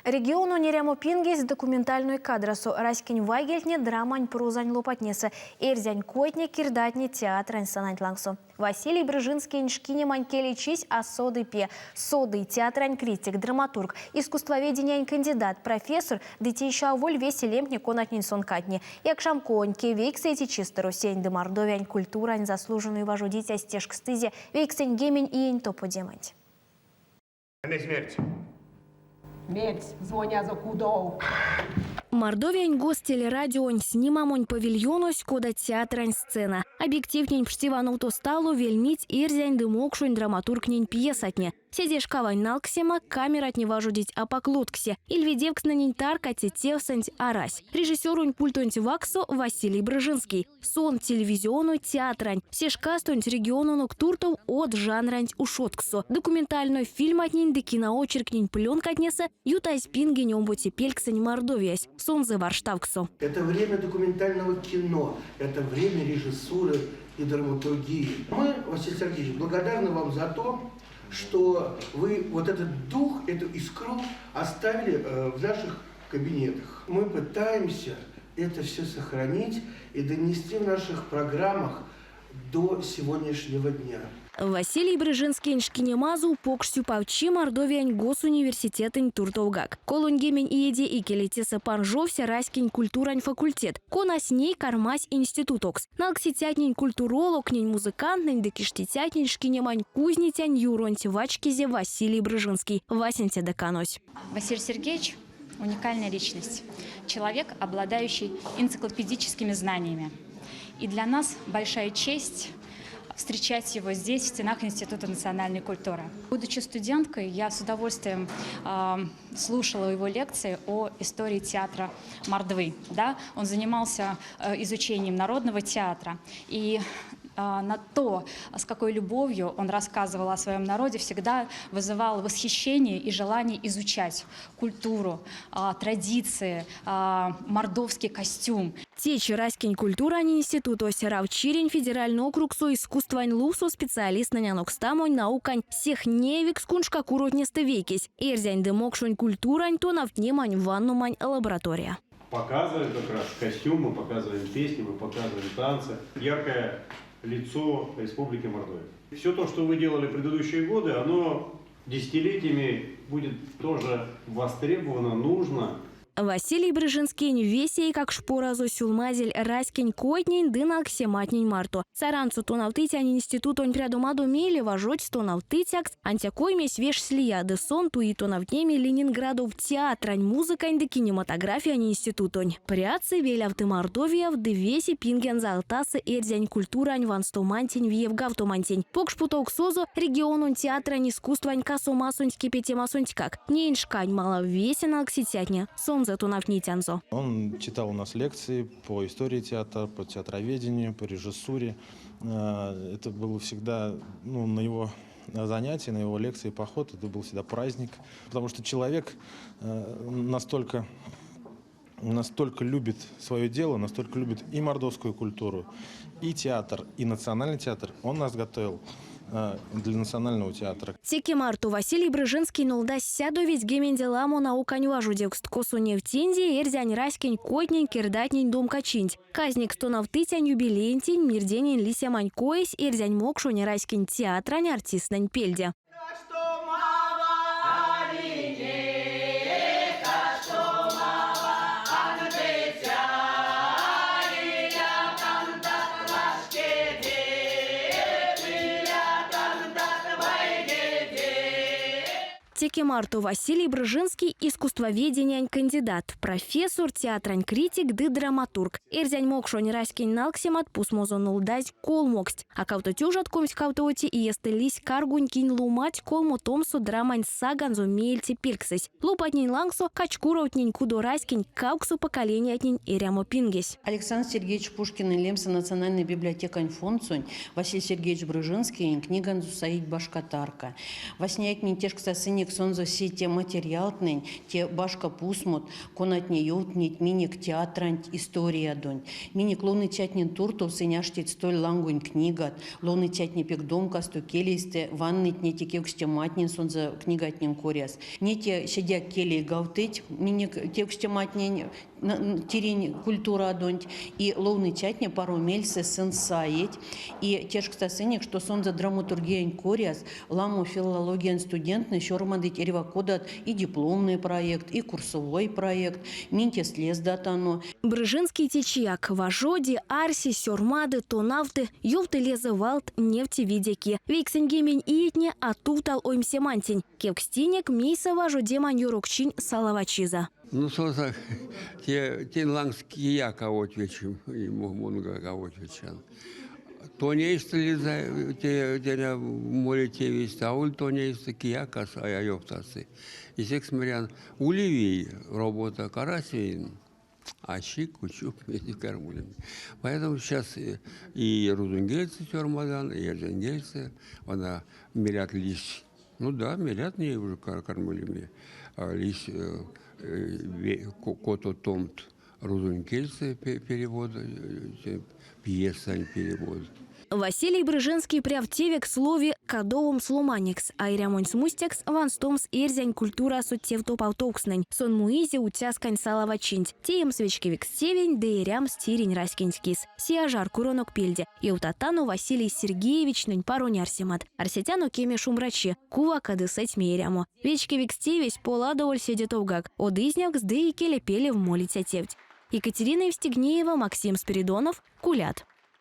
Региононь эрямопингесь документальной кадрасо, раськень вайгельтне драмань прозань лопатнесэ, эрзянь койтне, кирдатне театрань сценанть лангсо. Василий Брыжинскиень шкинемань келейчись а соды пе. Соды театрань критик, драматург, искусствоведениянь кандидат, профессор ды те ещё аволь весе лемтне, конатнень сон кадни. Якшамкоонь кевейксэеце чистэ Русень ды Мордовиянь культурань заслуженной важодицясь тешкстызе 90 иень топодеманть. Смерть. Мерсь, звонязо кудов. Мордовиянь Гостелерадионь снимамонь павильонось, кода театрань сцена. Объективтнень пшти вановтост ало вельмить эрзянь ды мокшонь драматургтнень пьесатне. Седейшкавань налксема, камератне важодить апак лотксе. Ильведевкстнэнень тарка те тевсэнть арась. Режиссеронь пультонть вакссо Василий Брыжинский. Сон телевизионной театрань, се шкастонть региононок туртов од жанранть ушодкссо. Документальной фильматнень ды киноочерктнень пленкатнесэ ютазь пингень омбоце пельксэнь Мордовиясь сонзэ варштавксо. Это время документального кино, это время режиссуры и драматургии. Мы, Василий Сергеевич, благодарны вам за то, что вы вот этот дух, эту искру оставили э, в наших кабинетах. Мы пытаемся это все сохранить и донести в наших программах до сегодняшнего дня. Василий Брыжинскиень шкинемазо покш сюпавчи Мордовиянь госуниверситетэнть туртовгак. 30 иеде икеле тесэ панжовсь раськень культурань факультет, конась ней кармась институтокс. Налксицятнень культурологтнень, музыканттнэнь ды киштицятнень шкинемань кузницянь юронть вачкизе Василий Брыжинский, васенце деканось. Василий Сергеевич уникальная личность, человек, обладающий энциклопедическими знаниями. И для нас большая честь встречать его здесь, в стенах Института национальной культуры. Будучи студенткой, я с удовольствием слушала его лекции о истории театра Мордвы. Да? Он занимался изучением народного театра. И на то, с какой любовью он рассказывал о своем народе, всегда вызывало восхищение и желание изучать культуру, традиции, мордовский костюм. Течи раськень культурань институтось Равчирень федеральной округсо искусствань лувсо специалисттнэнь анокстамонь наукань сех неявикс куншкакуротнестэ вейкесь. Эрзянь ды мокшонь культурань тонавтнемань ванномань лаборатория. Показываем как раз костюмы, показываем песни, мы показываем танцы. Яркое лицо Республики Мордовия. Все то, что вы делали в предыдущие годы, оно десятилетиями будет тоже востребовано, нужно. Василий Брыжинскиень весе эйкакшпоразо сюлмазель раськень койтнень ды налксематнень марто. Сарансо тонавтыцянь институтонть прядомадо мейле важодсь тонавтыцякс, ансяк оймесь вешсь лия ды сон туи тонавтнеме Ленинградов театрань, музыкань ды кинематографиянь институтонь. Прядсы, велявты Мордовияв ды весе пингензэ алтасы эрзянь культурань ванстомантень, виевгавтомантень. Покш путовксозо региононь театрань искусствань касомасонть-кепетемасонтькак. Неень шкань малав весе налксицятне сонзэ тонавтницянзо. Он читал у нас лекции по истории театра, по театроведению, по режиссуре. Это было всегда, ну, на его занятия, на его лекции, поход, это был всегда праздник, потому что человек настолько любит свое дело, настолько любит и мордовскую культуру, и театр, и национальный театр. Он нас готовил для национального театра. Теке марто Василий Брыжинский нолдась 190 ламо наукань важодевкст, косо невтинзе эрзянь раськень койтнень, кирдатнень домкачинть. Казнекс тонавтыцянь юбилеентень мирденень лисемань коесь эрзянь-мокшонь раськень театрань артисттнэнь пельде. Теке марто Василий Брыжинский искусствоведениянь кандидат, профессор, театрань критик ды драматург. Эрзянь-мокшонь раськень налксемат пусмозо нолдазь колмоксть. А кавто тёжат 22 иестэ лиссь Каргунь кинь ломать колмо томсо драмань саганзо меельце пельксэсь. Лопатнень лангсо Кочкуровтнень кудораськень кавксо поколениятнень эрямо пингесь. Александр Сергеевич Пушкинэнь лемсэ Национальной библиотекань фондсонть Василий Сергеевич Брыжинскиень книганзо саить башка тарка. Васняяк минь тешкстасынек сонзэ. сонзэ сеть материалтнэнь, те башка пусмот, конатне ёвтнить минек театранть историядонть. Минек ловныцятнень туртов сынь аштить столь лангонь книгат, ловныцятне пек домкасто, келейстэ ванныть неть кевкстематнень сонзэ книгатнень коряс. Неть седеяк келейгавтыть минек кевкстематнень тиринь культурадонть, и ловныцятне паро мельсэ сынст саить. И тешкстасынек, што сонзэ драматургиянь коряс ламо филологиянь студенттнэ сёрмадыть эрьва кодат и дипломной проект, и курсовой проект, минь тест лездатано. Брыжинский течияк важоди, арси, сёрмады, тонавты, ёвты лезэв валт, невти виде ки. 90 иетне а тувтал оймсемантень. Кевкстинек, мейсэ важодемань ёрокчинь салавачизэ. Ну, сонзэ те тень лангс кияк а отвечи, монгак а отвечан. Тонь эйстэ ли те те моли тевесь, аволь тонь эйстэ кияк а ёвтасы. И секс мерян, ули вий робота, арась вий, ащи кучук кармулем. Поэтому сейчас и рузонь кельсэ сёрмадан, и эрзянь кельсэ, вана мерят лиссь. Ну да, мерят ней уже кармулеме. Лиссь кото томт рузонь кельсэ перевод, пьесань перевод. Василий Брыжинский прявт тевекс лови кадовомс ломанекс, а эрямонь смустекс ванстомс эрзянь культурасо тевтопавтовкстнэнь. Сон муизе уцяскань салавачинть, теемс вечкевикс тевенть ды эрямс тиринь раськенть кис. Сияжар куронок пельде. Ёвтатано Василий Сергеевичнень паронь арсемат. Арсетяно кеме шумбрачи, кувака ды сэтьме эрямо. Вечкевикс тевесь поладоволь седе товгак. Од изнявкст ды икелепелев молиця тевть. Екатерина Евстигнеева, Максим Спиридонов, Кулят.